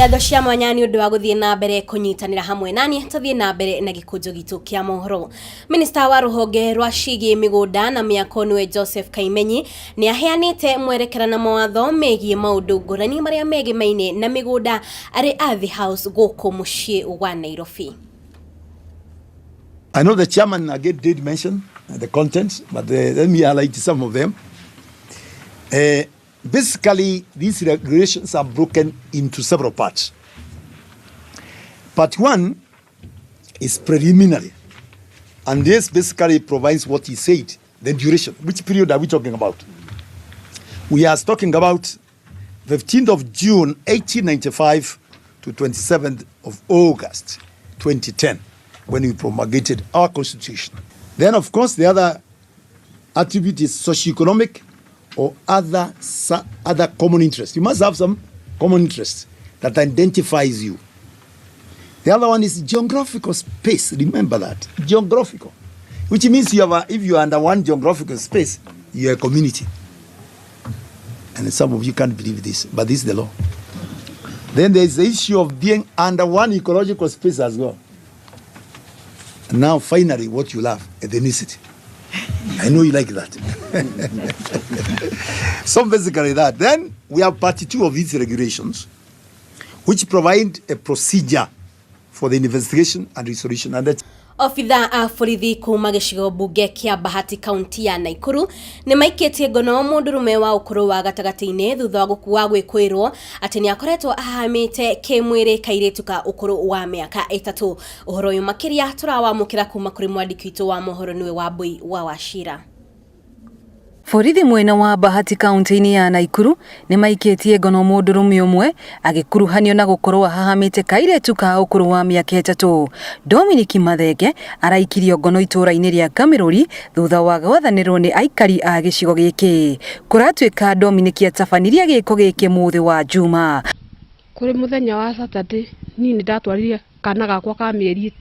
Ngatho cia mwanya nĩ ũndũ wa gũthiĩ na mbere kũnyitanĩra hamwe nani. Tũthiĩ na mbere na gĩkũnjo gitũ kĩa mohoro. Minista wa rũhonge rwa ciĩgiĩ mĩgũnda na mĩako nĩwe Joseph Kaimenyi nĩ aheanĩte mwerekera na mawatho megiĩ maũndũ ngũrani marĩa megemaine na mĩgũnda arĩ Ardhi House gũkũ mũciĩ wa Nairobi. I know the chairman again did mention the contents, but let me highlight some of them. Basically, these regulations are broken into several parts. Part one is preliminary, and this basically provides what he said, the duration. Which period are we talking about? We are talking about 15th of June 1895 to 27th of August 2010, when we promulgated our constitution. Then, of course, the other attribute is socioeconomic or other common interest. You must have some common interest that identifies you. The other one is geographical space. Remember that. Geographical. Which means if you are under one geographical space, you are a community. And some of you can't believe this, but this is the law. Then there is the issue of being under one ecological space as well. And now, finally, what you love, ethnicity. I know you like that. So basically that. Then we have part two of these regulations, which provide a procedure for the investigation and resolution. And that Obitha a borithi kuma gĩcigo mbunge kĩa Bahati, kaunti ya Naikuru, nĩ maikĩtie ngono mũndũrũme wa ũkũrũ wa gatagatĩ-inĩ thutha wa gũkua gwĩkũĩrwo atĩ nĩ akoretwo ahamĩte kĩmwĩrĩ kairĩtu ka ũkũrũ wa mĩaka 3. Ũhoro ũyũ makĩria tũrawamũkĩra kuma kũrĩ mwandĩki witũ wa mohoro, nĩwe Wambui wa Wachira. Borithi mwena wa Bahati, kaunti-inĩ ya Naikuru, nĩ maikĩtie ngono mũndũrũme ũmwe agĩkuruhanio na gũkorwo ahahamĩte kairĩtu ka ũkũrũ wa mĩaka 3. Dominic Mathenge araikirio ngono itũũra-inĩ rĩa Kamĩrũri thutha wa gwathanĩrwo nĩ aikari a gĩcigo gĩkĩ. Kũratuĩka Dominic atabanirie gĩko gĩkĩ mũthĩ wa Juma. Kũrĩ mũthenya wa Saturday, niĩ nĩ ndatwarire kana gakwa ka mĩeri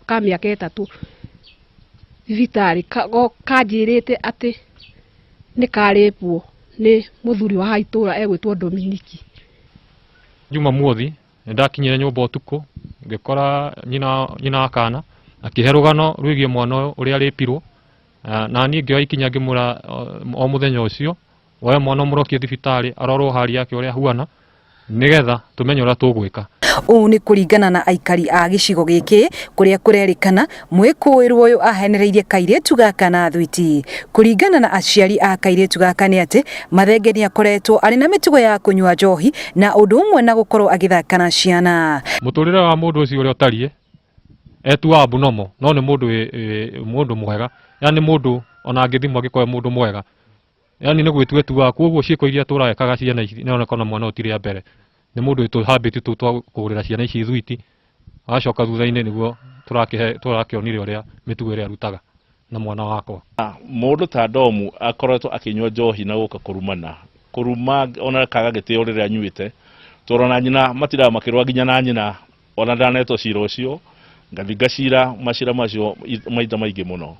ka mĩaka 3 thibitarĩ, kanjĩrĩte atĩ nĩ karĩpwo nĩ mũthuri wa haha itũũra egwĩtwo Dominiki. Jumamothi nĩ ndakinyire nyũmba ũtukũ, ngĩkora nyina wa kana akĩhe rũgano rwĩgiĩ mwana ũyũ ũrĩa arĩpirwo. Na niĩ ngĩoya ikinya, ngĩmwĩra o mũthenya ũcio woe mwana ũmũrokie thibitarĩ arorwo hali yake ũrĩa ahuana, nĩgetha tũmenye ũrĩa tũgwĩka. Ũũ nĩ kũringana na aikari a gĩcigo gĩkĩ, kũrĩa kũrerĩkana mwĩkũĩrwo ũyũ ahenereirie kairĩtu gaka na thwiti. Kũringana na aciari a kairĩtu gaka nĩ atĩ Mathenge nĩ akoretwo arĩ na mĩtugo ya kũnyua njohi na ũndũ ũmwe na gũkorwo agĩthaka na ciana. Mũtũrĩre wa mũndũ ũcio ũrĩa ũtariĩ etuaga abnormal, no nĩ mũndũ mũndũ mwega, yani mũndũ ona angĩthimwo angĩkorwo e mũndũ mwega, yani nĩ gwĩtua etuaga. Koguo ciĩko iria tũrekaga ciana ici nĩoneka ona mwana ũyũ ti rĩa mbere, nĩ mũndũ wĩ tũhabit tũu twa kũgũrĩra ciana ici thwiti, agacoka thutha-inĩ nĩguo tũrakĩonire ũrĩa mĩtugo ĩrĩa arutaga na mwana wakwa. Mũndũ ta Domu akoretwo akĩnyua njohi na gũka kũrumana kũruma, ona kaga gĩtĩo rĩrĩa anyuĩte, tondũ ona nyina matindaga makĩrũa nginya na nyina. Ona ndanetwo cira ũcio, ngathinga cira macira macio maita maingĩ mũno,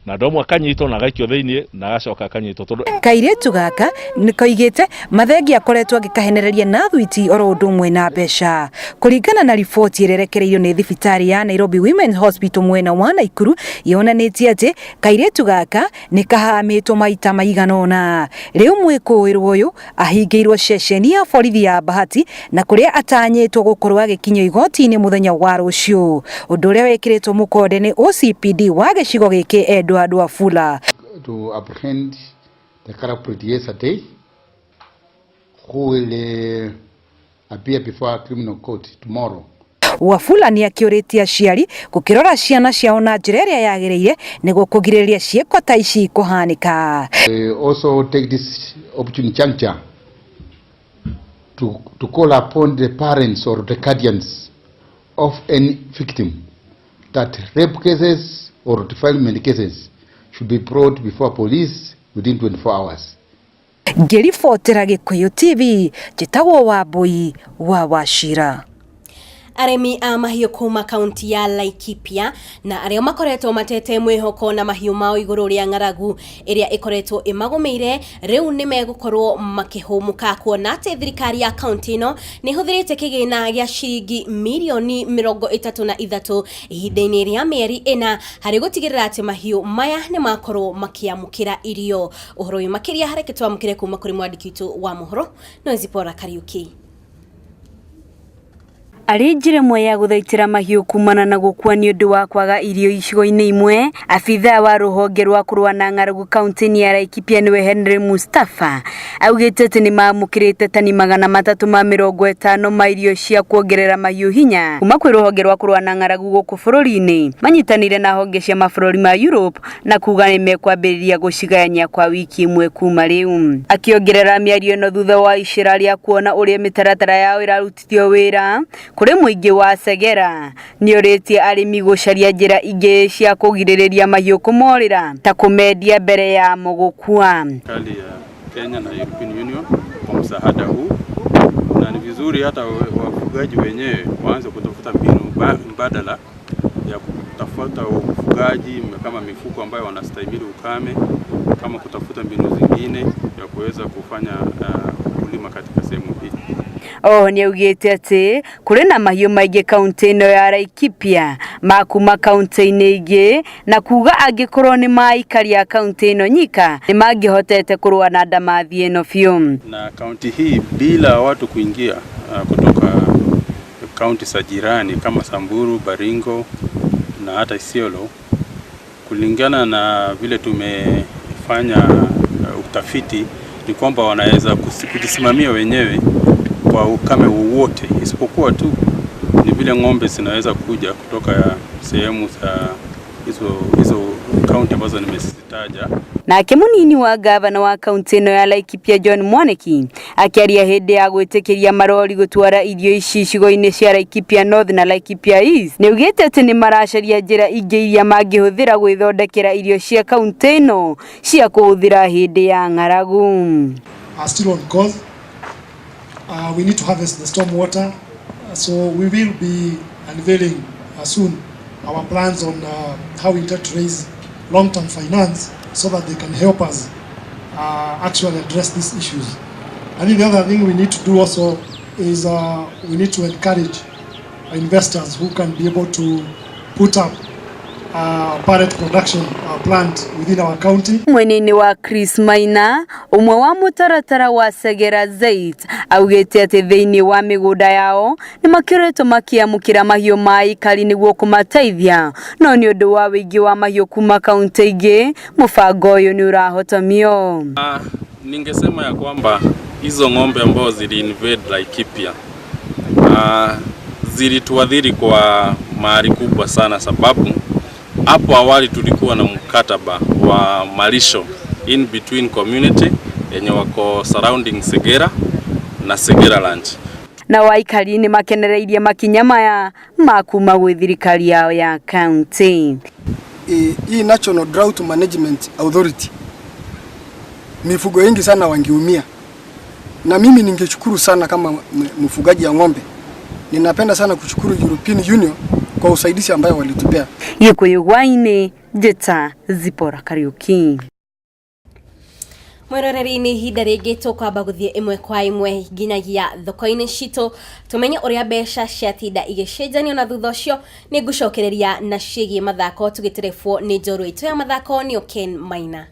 na Domu akanyitwo na agaikio thĩiniĩ na agacoka akanyitwo tondũ Kairĩtu gaka nĩ koigĩte Mathenge akoretwo agĩkahenereria na thwiti oro ũndũ ũmwe na mbeca. Kũringana na riboti ĩrĩa ĩrekereirio nĩ thibitarĩ ya Nairobi Women Hospital mwena wa Naikuru, yonanĩtie atĩ kairĩtu gaka nĩ kahamĩtwo maita maigana ũna. Rĩu mwĩkũĩrwo ũyũ ahingĩirwo ceceni ya borithi ya Bahati, na kũrĩa atanyĩtwo gũkorwo agĩkinyio igoti-inĩ mũthenya wa rũciũ, ũndũ ũrĩa wĩkĩrĩtwo mũkonde nĩ OCPD wa gĩcigo gĩkĩ, Edward Wafula. To apprehend the culprit yesterday, who will appear before a criminal court tomorrow. Wafula nĩ akĩũrĩtie aciari gũkĩrora ciana ciao na njĩra ĩrĩa yagĩrĩire nĩguo kũgirĩrĩria ciĩko ta ici kũhanĩka. We also take this opportunity juncture to call upon the parents or the guardians of any victim that rape cases or defilement cases should be brought before police within 24 hours. Ngĩribotera Gĩkũyũ TV, njĩtagwo Wambui wa Wachira. Arĩmi a mahiũ kuma kaunti ya Laikipia na arĩa makoretwo matete mwĩhoko na mahiũ mao igũrũ rĩa ng'aragu ĩrĩa ĩkoretwo ĩmagũmĩire rĩu nĩ megũkorwo makĩhũmũka kuona atĩ thirikari ya kaunti ĩno nĩ ĩhũthĩrĩte kĩgĩna gĩa ciringi mirioni 33 ihinda-inĩ rĩa mĩeri 4 harĩ gũtigĩrĩra atĩ mahiũ maya nĩ makorwo makĩamũkĩra irio. Ũhoro ũyũ makĩria reke twamũkĩre kuma kũrĩ mwandĩki witũ wa mohoro Noezipora Kariuki. Arĩ njĩra ĩmwe ya gũthaitĩra mahiũ kumana na gũkua nĩ ũndũ wa kwaga irio icigo-inĩ imwe, abithaa wa rũhonge rwa kũrũa na ng'aragu kaunti-inĩ ya Laikipia nĩwe Henry Mustafa augĩte atĩ nĩ maamũkĩrĩte tani 350 ma irio cia kuongerera mahiũ hinya kuma kwĩ rũhonge rwa kũrũa na ng'aragu gũkũ bũrũri-inĩ, manyitanĩire na honge cia mabũrũri ma Europe na kuga nĩ mekwambĩrĩria gũcigayania kwa wiki ĩmwe kuma rĩu. Akĩongerera mĩario ĩno thutha wa icera rĩa kuona ũrĩa mĩtaratara yao ĩrarutithio wĩra kũrĩ mũingĩ wa Segera, nĩorĩtie arĩmi gũcaria njĩra ingĩ cia kũgirĩrĩria mahiũ kũmorĩra ta kũmendia mbere yamo gũkua. Serikali ya Kenya na European Union kwa msaada huu, na ni vizuri hata wafugaji wenyewe waanze kutafuta mbinu mbadala ya kutafuta ufugaji kama mifuko ambayo wanastahimili ukame, kama kutafuta mbinu zingine ya kuweza kufanya ukulima katika sehemu hii. Oho nĩaugĩte atĩ kũrĩ na mahiũ maingĩ kaunti ĩno ya Laikipia ma kuma kaunti-inĩ ingĩ, na kuga angĩkorwo nĩ maikaria kaunti ĩno nyika nĩ mangĩhotete kũrũa na ndamathi ĩno biũ. Na kaunti hii bila watu kuingia kutoka kaunti za jirani kama Samburu, Baringo na hata Isiolo, kulingana na vile tumefanya utafiti ni kwamba wanaweza kujisimamia wenyewe kwa ukame wowote, isipokuwa tu ni vile ng'ombe zinaweza kuja kutoka sehemu za hizo kaunti ambazo nimezitaja. Nake munini wa gavana wa kaunti ĩno ya Laikipia John Mwaniki akĩaria hĩndĩ ya gwĩtĩkĩria marori gũtwara irio ici icigo-inĩ cia Laikipia North na Laikipia East nĩaugĩte atĩ nĩ maracaria njĩra ingĩ iria mangĩhũthĩra gwĩthondekera irio cia kaunti ĩno cia kũhũthĩra hĩndĩ ya ng'aragu. Are still on course. We need to harvest the storm water, so we will be unveiling soon our plans on how we intend to raise long-term finance so that they can help us actually address these issues. I think the other thing we need to do also is we need to encourage investors who can be able to put up pellet production plant within our county. Mwenene wa Chris Maina umwe wa mutaratara wa Segera Zait augite ati thiini wa migunda yao ni makiretwo makiamukira mahiũ ma aikari niguo kumateithia, no ni undu wa wingi wa mahiũ kuma kaunti ingi mubango uyu ni urahotomio. Ningesema ya kwamba hizo ng'ombe ambao zili invade Laikipia zilituadhiri kwa mahali kubwa sana, sababu hapo awali tulikuwa na mkataba wa malisho in between community yenye wako surrounding Segera na Segera Ranch. Na waikari ni makenereirie makinya maya makuma gwĩ thirikari yao ya county. Hii National Drought Management Authority, mifugo wengi sana wangeumia, na mimi ningeshukuru sana kama mfugaji ya ng'ombe. Ninapenda sana kushukuru European Union kwa usaidizi ambayo walitupea. Gikuyu-gwaini Njita Zipora Kariuki. Mwiroreri-inĩ ihinda rĩngĩ tũkwamba gũthiĩ ĩmwe kwa ĩmwe nginyagia thoko-inĩ citũ tũmenye ũrĩa mbeca ciatinda igĩcenjanio, na thutha ũcio nĩ ngũcokereria na ciĩgiĩ mathako tũgĩterebwo nĩ njorua itũ ya mathako nĩo Ken Maina.